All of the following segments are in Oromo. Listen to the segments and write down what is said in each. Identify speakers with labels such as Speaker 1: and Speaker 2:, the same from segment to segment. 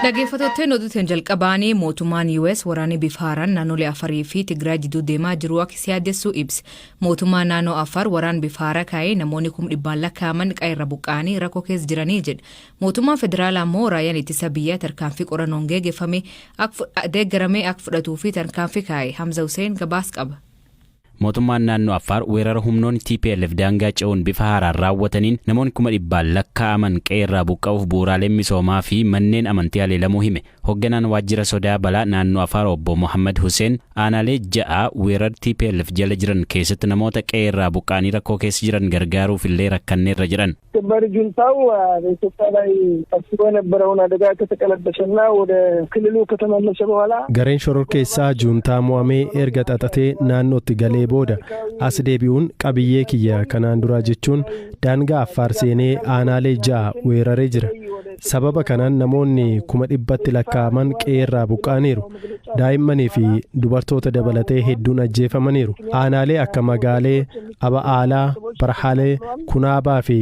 Speaker 1: Dhaggeeffattootni oduutiin jalqabaanii, mootummaan US waraanni bifa haaraan naannolee Afarii fi Tigraay jidduu deemaa jiru akka isa yaaddessu ibse. Mootummaan naannoo Afar waraan bifa haaraa kaa'ee namoonni 100,000 lakkaa'aman qe'eerra buqqa'anii rakkoo keessa jiranii jedha. Mootummaan federaalaa immoo raayyaan ittisa biyyaa tarkaanfii qorannoon geggeeffame deeggaramee akka fudhatuu fi tarkaanfii kaa'e. Hamza Hussein gabaas qaba.
Speaker 2: Mootummaan naannoo Affaar weerara humnoonni TPLF daangaa ce'uun bifa haaraan raawwataniin namoonni 100,000 lakkaa'aman qe'eerraa buqqa'uuf bu'uuraaleen misoomaa fi manneen amantii haleelamuu hime. Hoogganaan waajjira sodaa balaa naannoo Affaar obbo Mohammad Hussein aanaalee ja'a weerara TPLF jala jiran keessatti namoota qe'eerraa buqqa'anii rakkoo keessa jiran gargaaruuf illee rakkanneerra jedhan.
Speaker 3: አሸባሪ ጁንታው በኢትዮጵያ ላይ አስቦ የነበረውን አደጋ ከተቀለበሰና ወደ ክልሉ ከተመለሰ በኋላ
Speaker 4: Gareen shororkeessaa juuntaa mo'amee erga xaxatee naannootti galee booda as deebi'uun qabiyyee kiyya kanaan duraa jechuun daangaa Affaar seenee aanaalee ja'a weeraree jira. Sababa kanaan namoonni 100,000tti lakkaa'aman qe'eerraa buqqa'aniiru. Daa'immanii fi dubartoota dabalatee hedduun ajjeefamaniiru. Aanaalee akka magaalee Aba'aalaa, Barhalee, Kunaabaa fi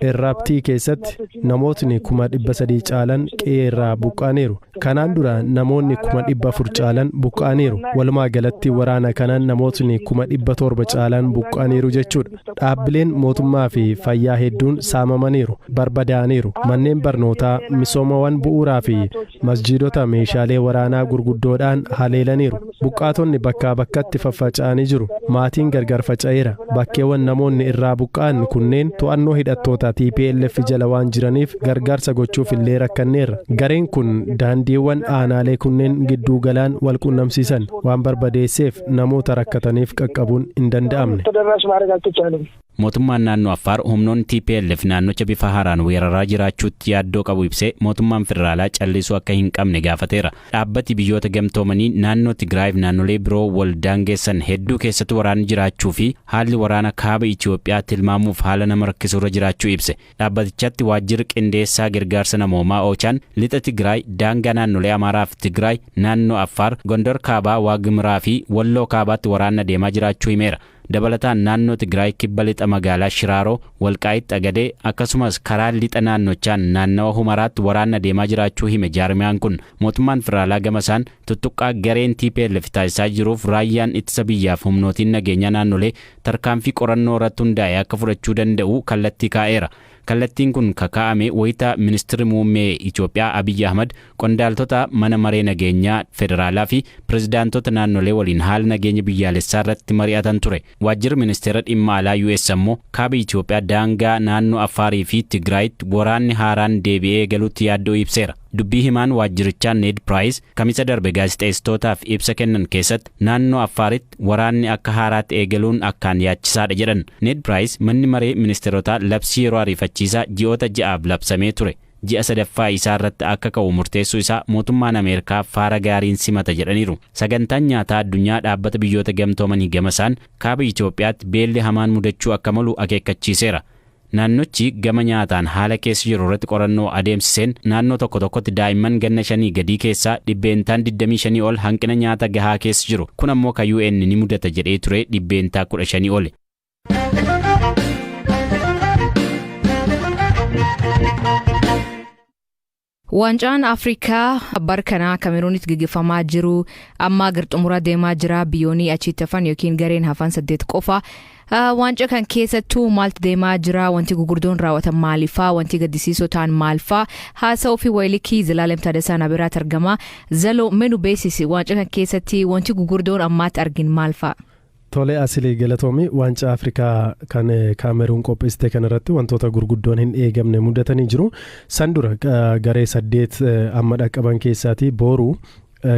Speaker 4: Irraabtii keessatti namootni 300,000 caalan qe'eerraa buqqa'aniiru. Kanaan dura namoonni 400,000 caalan buqqa'aniiru. Walumaa galatti waraana kanaan namootni 700,000 caalan buqqa'aniiru jechuudha. Dhaabbileen mootummaa fi fayyaa hedduun saamamaniiru, barbadaa'aniiru. Manneen barnootaa, misoomawwan bu'uuraa fi masjiidota meeshaalee waraanaa gurguddoodhaan haleelaniiru. Buqqaatonni bakkaa bakkatti faffaca'anii jiru. Maatiin gargar faca'eera. Bakkeewwan namoonni irraa buqqa'an kunneen to'annoo hidhattoota TPLF jala waan jiraniif gargaarsa gochuuf illee rakkanneerra. Gareen kun daandiiwwan aanaalee kunneen gidduu galaan wal qunnamsiisan waan barbadeesseef namoota rakkataniif qaqqabuun hin danda'amne.
Speaker 3: ተደራሽ ማድረግ አልተቻለም።
Speaker 2: Mootummaan naannoo Affaar humnoonni TPLF naannocha bifa haaraan weeraraa jiraachuutti yaaddoo qabu ibsee mootummaan federaalaa callisuu akka hin qabne gaafateera. Dhaabbati Biyyoota Gamtoomanii naannoo Tigraayiif naannolee biroo wal daangeessan hedduu keessatti waraanni jiraachuu fi haalli waraana kaaba Itoophiyaa tilmaamuuf haala nama rakkisurra jiraachuu ibse. Dhaabbatichatti waajjirri qindeessaa gargaarsa namoomaa Oochaan lixa Tigraay daangaa naannolee Amaaraa fi Tigraay, naannoo Affaar, Gondor kaabaa, Waagimraa fi Walloo kaabaatti waraanna deemaa jiraachuu himeera. Dabalataan naannoo Tigraay kibba lixa magaalaa Shiraaroo, Walqaayit Xagadee akkasumas karaa lixa naannochaan naannawa Humaraatti waraanna deemaa jiraachuu hime jaarmiyaan kun. Mootummaan federaalaa gama isaan tuttuqqaa gareen TPLF taasisaa jiruuf raayyaan ittisa biyyaaf humnootiin nageenyaa naannolee tarkaanfii qorannoo irratti hundaa'e akka fudhachuu danda'u kallattii kaa'eera. Kallattiin kun kakaa'ame wayita ministirri muummee Itoophiyaa Abiyyi Ahmad qondaaltota mana maree nageenyaa federaalaa fi pirezidaantota naannolee waliin haala nageenya biyyaalessaa irratti mari'atan ture. Waajjirri ministeera dhimma alaa US ammoo kaaba Itoophiyaa daangaa naannoo Affaarii fi Tigraayitti waraanni haaraan deebi'ee galuutti yaaddoo ibseera. Dubbii himaan waajjirichaa Ned Price kamisa darbe gaazexeessitootaaf ibsa kennan keessatti naannoo Affaaritti waraanni akka haaraatti eegaluun akkaan yaachisaadha jedhan. Ned Price manni maree ministeerotaa labsii yeroo ariifachiisaa ji'oota 6f labsamee ture ji'a sadaffaa isaa irratti akka ka'u murteessuu isaa mootummaan Ameerikaa faara gaariin simata jedhaniiru. Sagantaan nyaataa addunyaa dhaabbata Biyyoota Gamtoomanii gamasaan kaaba Itoophiyaatti beelli hamaan mudachuu akka malu akeekkachiiseera. Naannochi gama nyaataan haala keessa jiru irratti qorannoo adeemsiseen naannoo tokko tokkotti daa'imman ganna 5 gadii keessaa 25% ol hanqina nyaata gahaa keessa jiru. Kun ammoo kan UN ni mudata jedhee ture 15% oli.
Speaker 1: Waancaan Afrikaa bara kanaa Kameruunitti gaggeeffamaa jiru amma gara xumuraa deemaa jira. Biyyoonni achitti hafan yookiin gareen hafan saddeet qofa. Waancaa kan keessattuu maaltu deemaa jira? Wanti gurguddoon raawwatan maalifaa? Wanti gaddisiisoo ta'an maalfaa? Haasa'uu fi wayilikii Zalaalem Taaddasaa na biraatti argama. Zaloo, mee nu beeksisi, waancaa kan keessatti wanti gurguddoon ammaatti argin maalfaa?
Speaker 4: Tole asilii, galatoomi. Waancaa Afrikaa kan Kaameruun qopheessite kanarratti wantoota gurguddoon hin eegamne mudatanii jiru. San dura garee saddeet amma dhaqqaban keessaatii booruu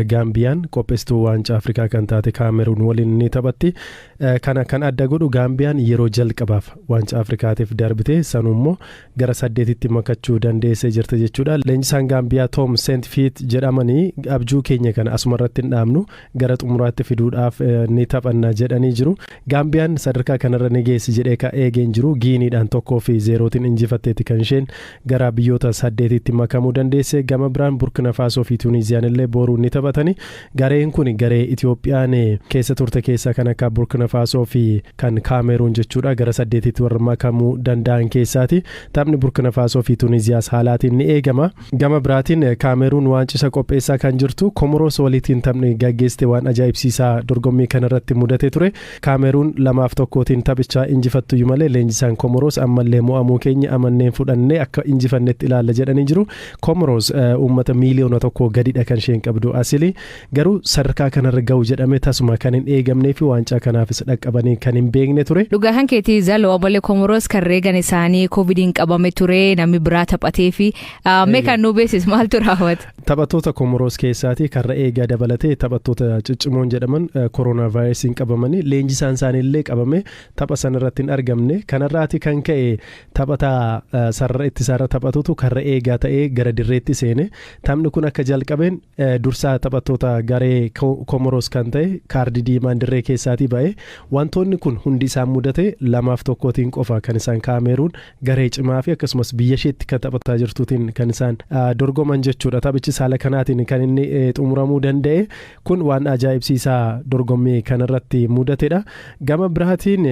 Speaker 4: Gaambiyaan qopheessituu waancaa Afrikaa kan taate Kaameruun waliin ni taphatti. Kana kan adda godhu Gaambiyaan yeroo jalqabaaf waancaa Afrikaatiif darbite, sanummoo gara saddeetitti makachuu dandeessee jirti jechuudha. Leenjisaan Gaambiyaa Toom Seentfiit jedhamanii abjuu keenya kana asumarratti hin dhaabnu, gara xumuraatti fiduudhaaf ni taphanna jedhanii jiru. Gaambiyaan sadarkaa kanarra ni geessi jedhee ka eegeen jiru Giiniidhaan 1-0tiin injifatteeti kan isheen gara biyyoota saddeetitti makamuu dandeesse. Gama biraan Burkina Faasoo fi Tuuniziyaan illee boruu ni taphatani. Gareen kun garee Itoophiyaan keessa turte keessaa kan akka Burkina Faasoo fi kan Kaameruun jechuudha gara 8tti warra makamuu danda'an keessaati. Taphni Burkina Faasoo fi Tuniziyaas haalaatiin ni eegama. Gama biraatiin Kaameruun waancisa qopheessaa kan jirtu Komoroos waliitiin taphni gaggeessite waan ajaa'ibsiisaa dorgommii kanarratti mudate ture. Kaameruun 2-1 taphicha injifattuyyuu malee leenjisaan Komoroos ammallee mo'amuu keenya amanneen fudhannee akka injifannetti ilaalla jedhanii jiru. Komoroos uummata miiliyoona 1 gadidha kan isheen qabdu asili garuu sadarkaa kanarra ga'u jedhame tasuma kan hin eegamnee fi waancaa kanaafis dhaqqabanii kan hin beekne ture.
Speaker 1: Dhugaa kan keetii Zaloo malee Komoroos kan reegan isaanii Covidiin qabame ture namni biraa taphatee fi mee kan nu beesis maaltu raawwate?
Speaker 4: Taphattoota Komoroos keessaatii karra eegaa dabalatee taphattoota ciccimoon jedhaman kooroonaa vaayirasiin qabamanii leenjisaan isaaniillee qabame tapha sanarratti hin argamne. Kanarraati kan ka'e taphataa sarara ittisaarra taphatutu karra eegaa ta'ee gara dirreetti seene. Taphni kun akka jalqabeen dursaa taphattoota garee Komoroos kan ta'e kaardii diimaan dirree keessaatii ba'e. Wantoonni kun hundi isaan mudate 2-1 qofa kan isaan Kaameruun garee cimaa fi akkasumas biyya isheetti kan taphataa jirtuutiin kan isaan dorgoman jechuudha. Taphichi saala kanaatiin kan inni xumuramuu danda'e kun waan ajaa'ibsiisaa dorgommii kanarratti mudatedha. Gama biraatiin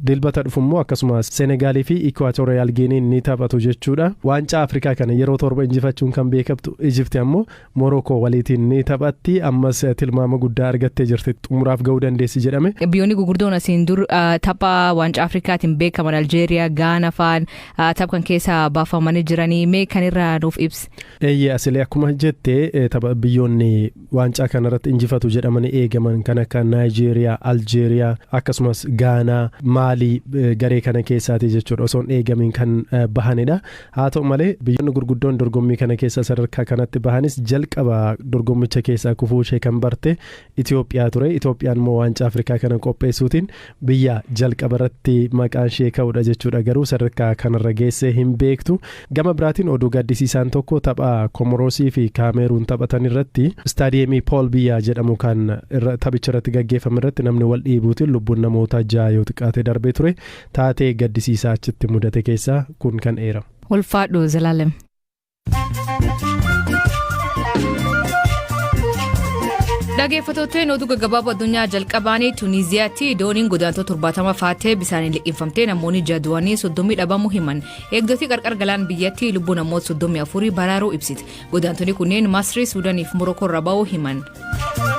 Speaker 4: dilbata dhufummoo akkasumas Senegaalii fi Ikwaatooriyaal Giiniin ni taphatu jechuudha. Waancaa Afrikaa kana yeroo 7 injifachuun kan beekamtu Ijipti ammoo Morokoo waliitiin ni taphatti. Ammas tilmaama guddaa argattee jirti xumuraaf ga'uu dandeessi jedhame.
Speaker 1: Biyyoonni gurguddoon asiin dur tapha waancaa Afrikaatiin beekaman Aljeeriyaa, Gaana fa'aan tapha kan keessaa baafamanii jiranii mee kan irraa nuuf ibsi?
Speaker 4: Eeyyee asilee akkuma jettee tapha biyyoonni waancaa kanarratti injifatu jedhamanii eegaman kan akka Naayijeeriyaa, Aljeeriyaa akkasumas Gaanaa, Maalii garee kana keessaati jechuudha osoo hin eegamiin kan bahanidha. Haa ta'u malee biyyoonni gurguddoon dorgommii kana keessa sadarkaa kanatti bahanis jalqaba dorgommicha keessaa kufuu ishee kan barte Itoophiyaa ture. Itoophiyaan immoo waancaa Afrikaa kana qopheessuutiin biyya jalqaba irratti maqaan ishee ka'udha jechuudha. Garuu sadarkaa kanarra geessee hin beektu. Gama biraatiin oduu gaddisiisaan tokko tapha Komoroosii fi Kaameruun taphatan irratti istaadiyeemii Pool Biyyaa jedhamu kan taphicha irratti gaggeeffame irratti namni wal dhiibuutiin lubbuun namoota 6 yoo xiqqaate darbee ture. Taatee gaddisiisaa achitti mudate keessaa kun kan eeramu.
Speaker 1: Ulfaadhu Zalaalem. Dhaggeeffattootni oduu gaggabaaboo addunyaa jalqabaanii Tuniziyaatti dooniin godaantota 70 faattee bisaaniin liqimfamtee namoonni 6 du'anii 30 dhabamuu himan. Eegdoti qarqara galaan biyyattii lubbuu namoota 34 baraaruu ibsite. Godaantonni kunneen Masrii, Suudaanii fi Morokoo irraa ba'uu himan.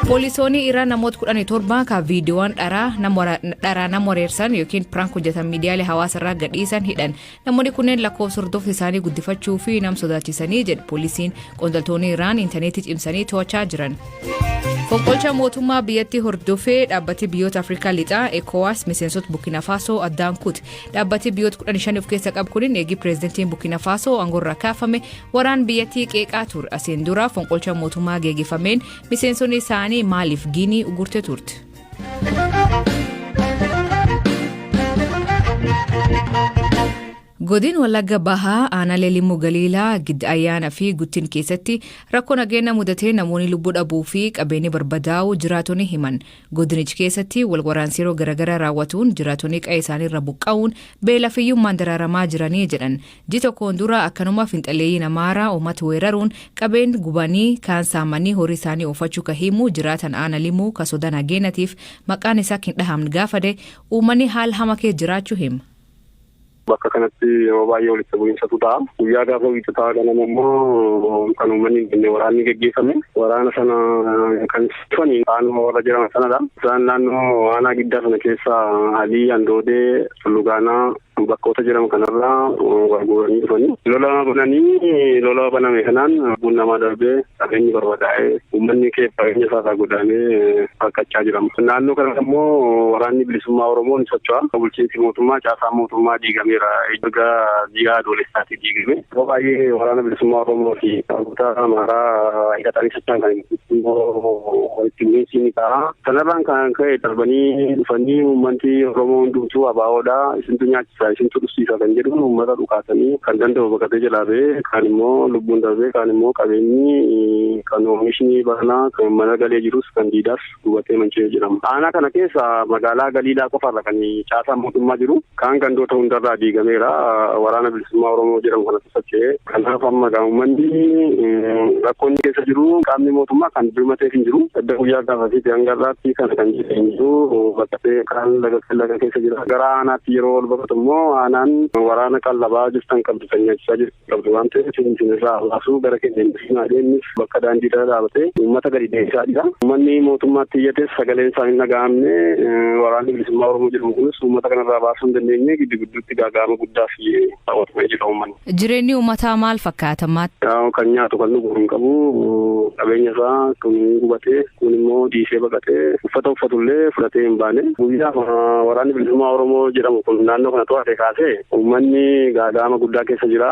Speaker 1: Poolisoonni Iraan namoota 17 kan viidiyoowwan dharaa nama wareersan yookiin piraank hojjetan miidiyaalee hawaasa irraa gadhiisan hidhan. Namoonni kunneen lakkoofsa hordoftoota isaanii guddifachuu fi nama sodaachisanii jedhu poolisiin. Qondaaltonni Iraan intarneetii cimsanii to'achaa jiran. Fonqolcha mootummaa biyyattii hordofee dhaabbati biyyoota Afrikaa lixaa ECOWAS miseensota Burkina Faasoo addaan kute. Dhaabbati biyyoota 15 of keessa qabu kunin eegi pireezidantiin Burkina Faasoo aangoorraa kaafame waraan biyyattii qeeqaa ture. Asiin dura fonqolcha mootummaa geggeeffameen miseensonni isaanii maaliif Giinii ugurte turte? Godin Wallagga Bahaa aanaalee Limmuu Galiilaa Gidda Ayyaana fi Guttin keessatti rakkoo nageenya mudatee namoonni lubbuu dhabuu fi qabeenyi barbadaa'uu jiraatonni himan. Godinichi keessatti wal waraansi yeroo garaagaraa raawwatuun jiraatonni qe'ee isaanii irra buqqa'uun beela fi hiyyummaan daraaramaa jiranii jedhan. Ji tokkoon dura akkanuma finxaleeyyiin Amaaraa uummata weeraruun qabeen gubanii kaan saamanii horii isaanii oofachuu ka himu jiraatan aana Limmuu ka sodaa nageenyatiif maqaan isaa hin dhahamne gaafate uummanni haala hama keessa jiraachuu hima.
Speaker 5: Bakka kanatti yeroo baay'ee walitti bu'iinsatu ta'a. Guyyaa gaafa wiixataa ganama immoo kan uummanni hin jenne waraanni geggeeffame. Waraana sana kan dhufan naannoo warra jiran sanadha. Isaan naannoo aanaa giddaa sana keessa Alii, Andoodee, Tullugaanaa bakkoota jiran kanarraa wal guuranii dhufanii. Lola bananii lola baname kanaan lubbuun namaa darbee qabeenyi barbadaa'ee uummanni keessa qabeenya isaa godaanee rakkachaa jira. Naannoo kanatti immoo waraanni bilisummaa Oromoo ni socho'a. Bulchiinsi mootummaa caasaa mootummaa diigameera. Erga ji'a adoolessaatii diigame. Yeroo baay'ee waraana bilisummaa Oromoo fi kutaa Amaaraa hidhatanii socho'an kan immoo walitti bu'iinsi ni ta'a. Sanarraan kan ka'e darbanii dhufanii uummanni Oromoo hundumtuu ABOdha. Isintu nyaachisa. Keessaa isintu dhufsiisa kan jedhuun uummata dhukaasanii kan danda'u baqatee jalaa ba'ee, kaan immoo lubbuun darbee, kaan immoo qabeenyi kan oomishni baranaa kan mana galee jirus kan diidaas gubatee manca'ee jedhama. Aanaa kana keessa magaalaa Galiilaa qofarra kan caasaan mootummaa jiru, kaan gandoota hundarraa diigameera. Waraana Bilisummaa Oromoo jedhamu kanatti socho'ee. Kanaaf amma uummanni rakkoonni keessa jiru, qaamni mootummaa kan birmateef hin jiru. Edda guyyaa gaafasiiti hanga irraatti kana kan jedhe hin jiru. Baqatee kaan laga keessa jira. Gara aanaatti yeroo ol baqatu immoo aanaan waraana qallabaa jirtan qabdu, kan nyaachisaa jirtan qabdu waan ta'eef isinirraa baasuu gara keenya hin dhufinaa deemnis bakka daandii irra dhaabatee uummata gadi deebisaa jira. Uummanni mootummaatti iyyates sagaleen isaa hin dhaga'amne. Waraanni Bilisummaa Oromoo jedhamu kunis uummata kanarraa baasuu hin dandeenye. Giddu gidduutti gaaga'ama guddaa fi raawwatamee jira uummanni.
Speaker 1: Jireenyi uummataa maal fakkaata?
Speaker 5: Kan nyaatu kan dhugu hin qabu. Qabeenya isaa kun gubatee, kun immoo dhiisee baqatee, uffata uffatullee fudhatee hin baane. Guyyaa Waraanni Bilisummaa Oromoo jedhamu kun naannoo kana to'ate kaasee uummanni gaaga'ama guddaa keessa jira.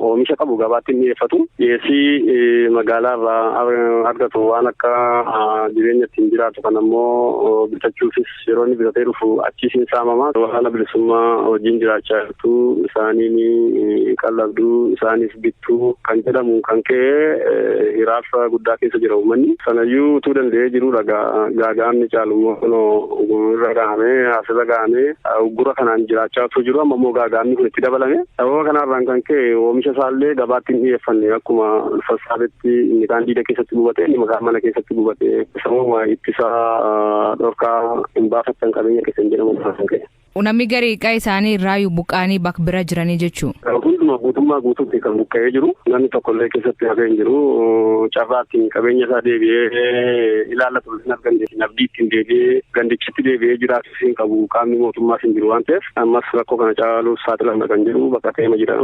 Speaker 5: Oomisha qabu gabaatti hin dhiyeeffatu. Dhiyeessii magaalaa irraa argatu waan akka jireenya ittiin jiraatu kan ammoo bitachuufis yeroo inni bitatee dhufu achiis hin saamama. Waraana bilisummaa wajjin jiraachaa jirtu, isaaniin qallabduu, isaaniif bittuu kan jedhamu kan ka'e hiraarsa guddaa keessa jira uummanni. Sanayyuu utuu danda'ee jirudha gaaga'amni caalu kunoo irra gahamee asirra gahamee uggura kanaan jiraachaa utuu jiru amma immoo gaaga'amni kun itti dabalame. Sababa kanarraan kan ka'e oomisha isaallee gabaatti hin dhiyeeffanne. Akkuma sassaabetti inni kaan diida keessatti gubate, inni kaan mana keessatti gubate, sababuma ittisa dhorkaa hin baafattan qabeenya keessan jedhamu kan ka'e.
Speaker 1: Namni garii qe'ee isaanii irraayyuu buqqaanii bakka bira jiranii jechuudha.
Speaker 5: Hunduma guutummaa guutuutti kan buqqa'ee jiru, namni tokkollee keessatti hafee hin jiru. Carraa ittiin qabeenya isaa deebi'ee ilaallatu hin arganne, abdii ittiin deebi'ee gandichatti deebi'ee jiraatus hin qabu, qaamni mootummaas hin jiru waan ta'eef ammas rakkoo kana caaluuf saaxilamna kan jedhu baqatee jira.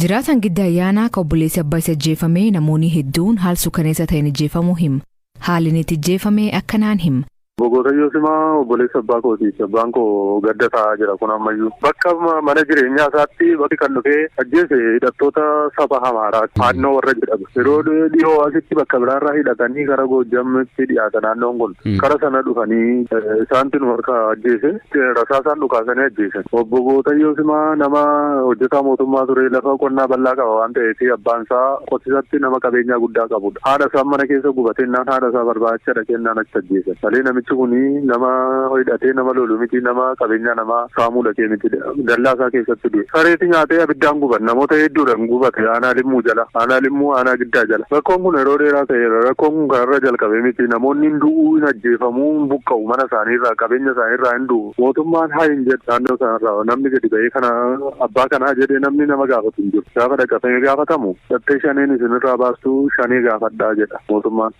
Speaker 1: Jiraataan Gidda Ayyaanaa kan obboleessi abbaa isa ajjeefame namoonni hedduun haala suukaneessa ta'een ajjeefamuu hima. Haalli inni itti ajjeefame akkanaan hima.
Speaker 6: Bogotayyoo Simaa obboleessa abbaa kootiiti. Abbaan koo gadda taa'aa jira kun ammayyuu. Bakka mana jireenyaa isaatti bakki kan dhufee ajjeese hidhattoota saba Amaaraati. Faannoo warra jedhamu. Yeroo dhiyoo asitti bakka biraarraa hidhatanii gara Goojjamitti dhiyaata naannoon kun. Kara sana dhufanii isaanti nu harka ajjeese, rasaasaan dhukaasanii ajjeesan. Obbo Gootayyoo Simaa nama hojjetaa mootummaa ture, lafa qonnaa bal'aa qaba waan ta'eef abbaan isaa qotisatti nama qabeenyaa guddaa qabudha. Haadha isaa mana keessa gubatee haadha isaa barbaacha dhaqeennaan achi ajjeesan. Malee namichi kuni nama hidhatee nama lolu miti, nama qabeenya namaa saamuu dhaqee miti, dallaa isaa keessatti du'e. Sareeti nyaatee abiddaan guban, namoota hedduudhaan gubate aanaa Limmuu jala, aanaa Limmuu aanaa Giddaa jala. Rakkoon kun yeroo dheeraa ta'eera. Rakkoon kun kanarra jalqabe miti. Namoonni hin du'uu, hin ajjeefamuu, hin buqqa'u, mana isaaniirraa qabeenya isaaniirraa hin du'u. Mootummaan haa hin jedhu. Naannoo sanarraa namni gadi ba'ee kana abbaa kanaa jedhee namni nama gaafatu hin jiru. Gaafa dhaqafamee gaafatamu dhattee shaneen isinirraa baastuu shanee gaafadhaa jedha mootummaan.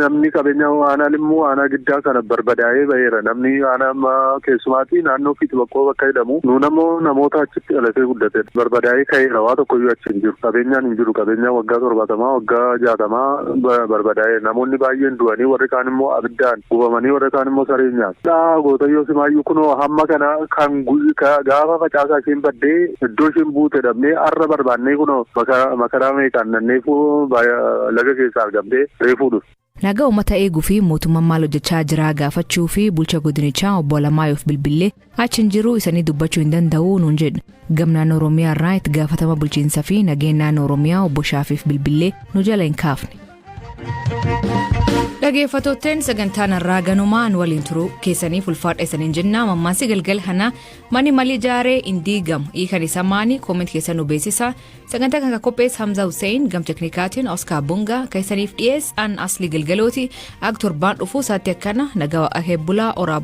Speaker 6: Namni qabeenya aanaa Limmuu aanaa Giddaa kana barbadaa'ee ba'eera. Namni aanaa amma keessumaatii naannoo Fiiti Baqqoo bakka jedhamu nuun ammoo namoota achitti dhalatee guddatedha. Barbadaa'ee ka'eera, waa tokkoyyuu achi hin jiru. Qabeenyaan hin jiru. Qabeenyaan waggaa 70, waggaa 60 barbadaa'ee, namoonni baay'een du'anii, warri kaan immoo abiddaan gubamanii, warri kaan immoo sareen nyaata. Gootayyoo Simaayyuu kunoo hamma kana kan gaafa facaasaa isheen baddee iddoo isheen buute dhabnee arra barbaannee kunoo makaraa meeqaan nanneefuu laga keessaa argamtee reefuu dhufe.
Speaker 1: Nagaa uummata eeguu fi mootummaan maal hojjechaa jira gaafachuu fi bulcha godinichaa obbo Alamaayyoof bilbilee achi hin jiru, isanii dubbachuu hin danda'u nuun jedhu. Gam naannoo Oromiyaa irraa itti gaafatama bulchiinsaa fi nageenya naannoo Oromiyaa obbo Shaafiif bilbilee nu jala hin kaafne. Dhageeffattootteen, sagantaan har'aa ganumaan waliin turuu keessaniif ulfaadha isaniin jenna. Mammaansi galgal kana "Mani malii ijaaree hin diigamu" hiikan isa maani? Comment keessan nu beeksisa. Sagantaa kan qopheesse Hamza Hussein, gam teknikaatiin Oscar Bunga, kan isaniif dhiyeesse an Asli Galgalooti. Ak torbaan dhufuu isaatti akkana nagaa hebbulaa oraa.